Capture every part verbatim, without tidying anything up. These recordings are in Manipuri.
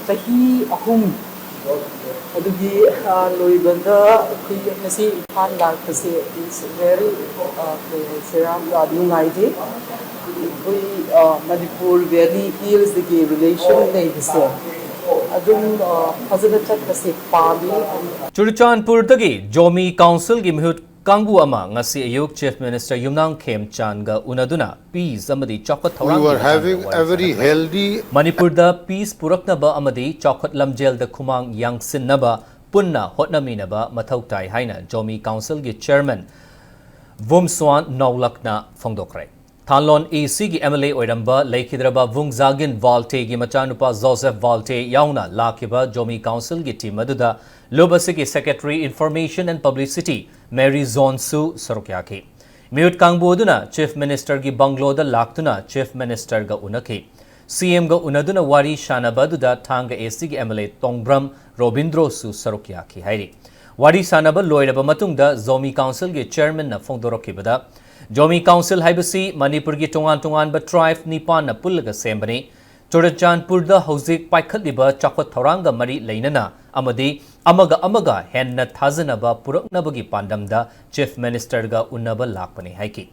ꯆꯍꯤ ꯑꯍꯨꯝ ꯑꯗꯨꯒꯤ ꯂꯣꯏꯕꯗ ꯑꯩꯈꯣꯏ ꯉꯁꯤ ꯏꯝꯐꯥꯜ ꯂꯥꯛꯄꯁꯦ is very, ꯀꯩ ꯍꯥꯏꯁꯤꯔꯥ, ꯅꯨꯡꯉꯥꯏꯖꯩ꯫ ꯑꯩꯈꯣꯏ ꯃꯅꯤꯄꯨꯔ ꯚꯦꯂꯤ ꯍꯤꯜꯁꯇꯒꯤ ꯔꯤꯂꯦꯁꯟ ꯂꯩꯕꯁꯦ ꯑꯗꯨꯝ ꯐꯖꯅ ꯆꯠꯄꯁꯦ ꯄꯥꯝꯃꯤ꯫ ꯆꯨꯔꯆꯥꯟꯄꯨꯔꯗꯒꯤ ꯖꯣꯃꯤ ꯀꯥꯎꯟꯁꯤꯜꯒꯤ ꯃꯤꯍꯨꯠ ꯀꯥꯡꯕꯨ ꯑꯃ ꯉꯁꯤ ꯑꯌꯨꯛ ꯆꯤꯐ ꯃꯤꯅꯤꯁꯇꯔ ꯌꯨꯝꯅꯥꯝ ꯈꯦꯝꯆꯥꯟꯒ ꯎꯅꯗꯨꯅ ꯄꯤꯁ ꯑꯃꯗꯤ ꯆꯥꯎꯈꯠ ꯊꯧꯔꯥꯡꯒꯤ ꯃꯇꯥꯡꯗ ꯋꯥꯔꯤ ꯁꯥꯅꯈ꯭ꯔꯦ꯫ ꯃꯅꯤꯄꯨꯔꯗ ꯄꯤꯁ ꯄꯨꯔꯛꯅꯕ ꯑꯃꯗꯤ ꯆꯥꯎꯈꯠ ꯂꯝꯖꯦꯜꯗ ꯈꯨꯃꯥꯡ ꯌꯥꯡꯁꯤꯟꯅꯕ ꯄꯨꯟꯅ ꯍꯣꯠꯅꯃꯤꯟꯅꯕ ꯃꯊꯧ ꯇꯥꯏ ꯍꯥꯏꯅ ꯖꯣꯃꯤ ꯀꯥꯎꯟꯁꯤꯜꯒꯤ ꯆꯦꯌꯔꯃꯦꯟ ꯚꯨꯝꯁ꯭ꯋꯥꯟ ꯅꯧꯂꯛꯅ ꯐꯣꯡꯗꯣꯛꯈ꯭ꯔꯦ꯫ ꯊꯥꯟꯂꯣꯟ ꯏ ꯁꯤꯒꯤ ꯑꯦꯝ ꯑꯦꯜ ꯑꯦ ꯑꯣꯏꯔꯝꯕ ꯂꯩꯈꯤꯗ꯭ꯔꯕ ꯚꯨꯡꯖꯥꯒꯤꯟ ꯚꯥꯜꯇꯦꯒꯤ ꯃꯆꯥꯅꯨꯄꯥ ꯖꯣꯁꯦꯐ ꯚꯥꯜꯇꯦ ꯌꯥꯎꯅ ꯂꯥꯛꯈꯤꯕ ꯖꯣꯃꯤ ꯀꯥꯎꯟꯁꯤꯜꯒꯤ ꯇꯤꯝ ꯑꯗꯨꯗ ꯂꯨꯞ ꯑꯁꯤꯒꯤ secretary information and publicity Mary ꯖꯣꯟꯁꯨ ꯁꯔꯨꯛ ꯌꯥꯈꯤ꯫ ꯃꯤꯍꯨꯠ ꯀꯥꯡꯕꯨ ꯑꯗꯨꯅ ꯆꯤꯐ ꯃꯤꯅꯤꯁꯇꯔꯒꯤ ꯕꯪꯒ꯭ꯂꯣꯗ ꯂꯥꯛꯇꯨꯅ ꯆꯤꯐ ꯃꯤꯅꯤꯁꯇꯔꯒ ꯎꯅꯈꯤ꯫ ꯁꯤ ꯑꯦꯝꯒ ꯎꯅꯗꯨꯅ ꯋꯥꯔꯤ ꯁꯥꯅꯕ ꯑꯗꯨꯗ ꯊꯥꯡꯒ ꯑꯦ ꯁꯤꯒꯤ ꯑꯦꯝ ꯑꯦꯜ ꯑꯦ ꯇꯣꯡꯕ꯭ꯔꯝ ꯔꯣꯕꯤꯟꯗ꯭ꯔꯣꯁꯨ ꯁꯔꯨꯛ ꯌꯥꯈꯤ ꯍꯥꯏꯔꯤ꯫ ꯋꯥꯔꯤ ꯁꯥꯅꯕ ꯂꯣꯏꯔꯕ ꯃꯇꯨꯡꯗ ꯖꯣꯃꯤ ꯀꯥꯎꯟꯁꯤꯜꯒꯤ ꯆꯦꯌꯔꯃꯦꯟꯅ ꯐꯣꯡꯗꯣꯔꯛꯈꯤꯕꯗ, ꯖꯣꯃꯤ ꯀꯥꯎꯟꯁꯤꯜ ꯍꯥꯏꯕꯁꯤ ꯃꯅꯤꯄꯨꯔꯒꯤ ꯇꯣꯉꯥꯟ ꯇꯣꯉꯥꯟꯕ ꯇ꯭ꯔꯥꯏꯕ ꯅꯤꯄꯥꯟꯅ ꯄꯨꯜꯂꯒ ꯁꯦꯝꯕꯅꯤ꯫ ꯆꯨꯔꯆꯥꯟꯄꯨꯔꯗ ꯍꯧꯖꯤꯛ ꯄꯥꯏꯈꯠꯂꯤꯕ ꯆꯥꯎꯈꯠ ꯊꯧꯔꯥꯡꯒ ꯃꯔꯤ ꯂꯩꯅꯅ ꯑꯃꯗꯤ ꯑꯃꯒ ꯑꯃꯒ ꯍꯦꯟꯅ ꯊꯥꯖꯅꯕ ꯄꯨꯔꯛꯅꯕꯒꯤ ꯄꯥꯟꯗꯝꯗ ꯆꯤꯐ ꯃꯤꯅꯤꯁꯇꯔꯒ ꯎꯅꯕ ꯂꯥꯛꯄꯅꯤ ꯍꯥꯏꯈꯤ꯫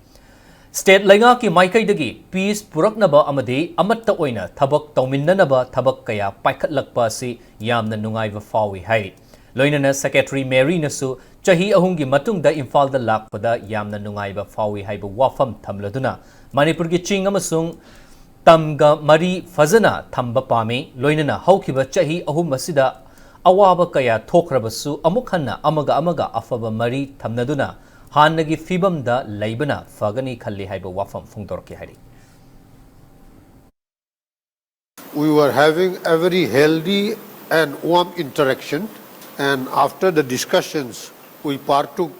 ꯁ꯭ꯇꯦꯠ ꯂꯩꯉꯥꯛꯀꯤ ꯃꯥꯏꯀꯩꯗꯒꯤ ꯄꯤꯁ ꯄꯨꯔꯛꯅꯕ ꯑꯃꯗꯤ ꯑꯃꯠꯇ ꯑꯣꯏꯅ ꯊꯕꯛ ꯇꯧꯃꯤꯟꯅꯅꯕ ꯊꯕꯛ ꯀꯌꯥ ꯄꯥꯏꯈꯠꯂꯛꯄ ꯑꯁꯤ ꯌꯥꯝꯅ ꯅꯨꯡꯉꯥꯏꯕ ꯐꯥꯎꯏ ꯍꯥꯏꯔꯤ꯫ ꯂꯣꯏꯅꯅ ꯁꯦꯀ꯭ꯔꯦꯇꯔꯤ ꯃꯦꯔꯤꯅꯁꯨ ꯆꯍꯤ ꯑꯍꯨꯝꯒꯤ ꯃꯇꯨꯡꯗ ꯏꯝꯐꯥꯜꯗ ꯂꯥꯛꯄꯗ ꯌꯥꯝꯅ ꯅꯨꯡꯉꯥꯏꯕ ꯐꯥꯎꯏ ꯍꯥꯏꯕ ꯋꯥꯐꯝ ꯊꯝꯂꯗꯨꯅ, ꯃꯅꯤꯄꯨꯔꯒꯤ ꯆꯤꯡ ꯑꯃꯁꯨꯡ ꯇꯝꯒ ꯃꯔꯤ ꯐꯖꯅ ꯊꯝꯕ ꯄꯥꯝꯃꯤ꯫ ꯂꯣꯏꯅꯅ ꯍꯧꯈꯤꯕ ꯆꯍꯤ ꯑꯍꯨꯝ ꯑꯁꯤꯗ ꯑꯋꯥꯕ ꯀꯌꯥ ꯊꯣꯛꯈ꯭ꯔꯕꯁꯨ, ꯑꯃꯨꯛ ꯍꯟꯅ ꯑꯃꯒ ꯑꯃꯒ ꯑꯐꯕ ꯃꯔꯤ ꯊꯝꯅꯗꯨꯅ ꯍꯥꯟꯅꯒꯤ ꯐꯤꯕꯝꯗ ꯂꯩꯕꯅ ꯐꯒꯅꯤ ꯈꯜꯂꯤ ꯍꯥꯏꯕ ꯋꯥꯐꯝ ꯐꯣꯡꯗꯣꯔꯛꯈꯤ ꯍꯥꯏꯔꯤ꯫ We were having a very healthy and warm interaction, and after the discussions, we partook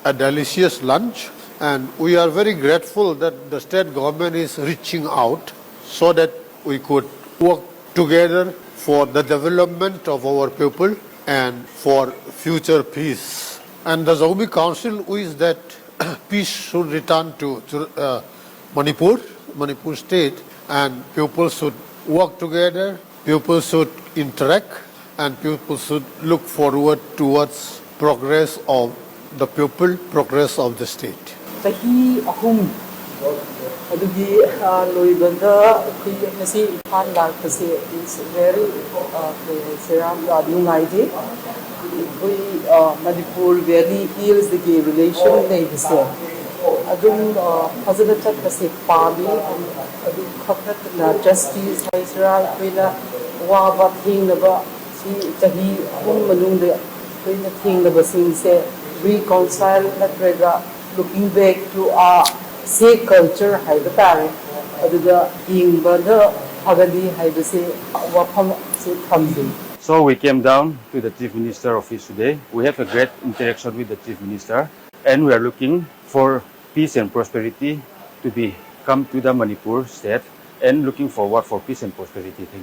a delicious lunch, and we are very grateful that the state government is reaching out so that we could work together for the development of our people and for future peace. And the Zomi Council wish that peace should return to uh, Manipur, Manipur state, and people should work together Pupils should interact and pupils should look forward towards progress of the pupil, progress of the state. ꯆꯍꯤ ꯑꯍꯨꯝ ꯑꯗꯨꯒꯤ ꯂꯣꯏꯕꯗ ꯑꯩꯈꯣꯏ ꯉꯁꯤ ꯏꯝꯐꯥꯜ ꯂꯥꯛꯄꯁꯦ is very ꯀꯩ ꯍꯥꯏꯁꯤꯔꯥ ꯅꯨꯡꯉꯥꯏꯖꯩ꯫ ꯑꯩꯈꯣꯏ ꯃꯅꯤꯄꯨꯔ ꯚꯦꯂꯤ ꯍꯤꯜꯁꯇꯒꯤ ꯔꯤꯂꯦꯁꯟ ꯂꯩꯕꯁꯦ ꯑꯗꯨꯝ ꯐꯖꯅ ꯆꯠꯄꯁꯦ ꯄꯥꯝꯃꯤ꯫ ꯑꯗꯨ ꯈꯛ ꯅꯠꯇꯅ ꯖꯁꯇꯤꯁ ꯍꯥꯏꯁꯤꯔꯥ ꯑꯩꯈꯣꯏꯅ ꯋꯥꯕ ꯊꯦꯡꯅꯕ ꯁꯤ ꯆꯍꯤ ꯑꯍꯨꯝ ꯃꯅꯨꯡꯗ ꯑꯩꯈꯣꯏꯅ ꯊꯦꯡꯅꯕꯁꯤꯡꯁꯦ reconcile ꯅꯠꯇ꯭ꯔꯒ looking back to our say culture ꯍꯥꯏꯕ ꯇꯥꯔꯦ꯫ ꯑꯗꯨꯗ ꯌꯦꯡꯕꯗ ꯐꯒꯅꯤ ꯍꯥꯏꯕꯁꯦ ꯋꯥꯐꯝ ꯑꯁꯤ ꯊꯝꯖꯩ꯫ So we came down to the Chief Minister office today. We have a great interaction with the Chief Minister and we are looking for peace and prosperity to be come to the Manipur state and looking forward for peace and prosperity. Thank you.